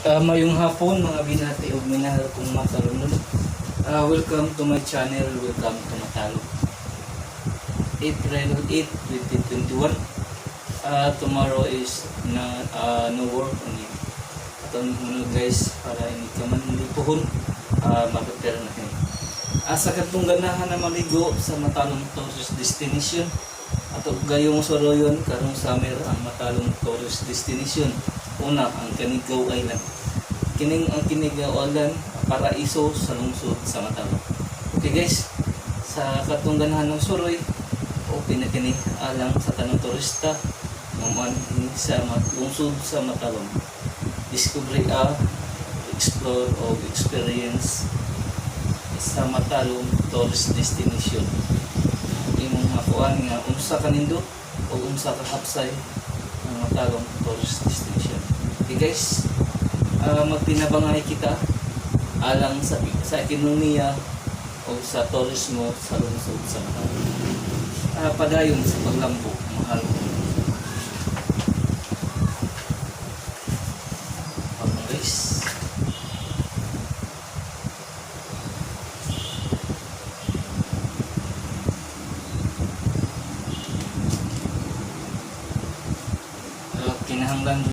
Mayong hapon, mga binati ug minahal kong Matalomnon. Welcome to my channel, welcome to Matalom. April 8, 2021. Tomorrow is na no work on it. Atong muna, guys, para ini ka man hindi puhon, ma-prepare na kini. Sa katong ganahan na maligo sa Matalom Tourist Destination, ato gayong soroyon karong summer ang Matalom Tourist Destination. Una, ang Canigao Island. Kining ang Canigao Island, paraiso sa lungsod sa Matalom. Okay guys, sa katong ganahan ng suroy, okay na kini alang sa tanang turista nga sa lungsod sa Matalom. Discovery a explore o experience sa Matalom Tourist Destination. Imong makuan nga unsa kanindot o unsa ka hapsay ang Matalom Tourist Destination. Okay guys, magtinabangay kita alang sa ekonomiya o sa turismo sa lungsod sa Matalom. Padayon sa paglambo, mahal ko. Okay guys. Kinahanglan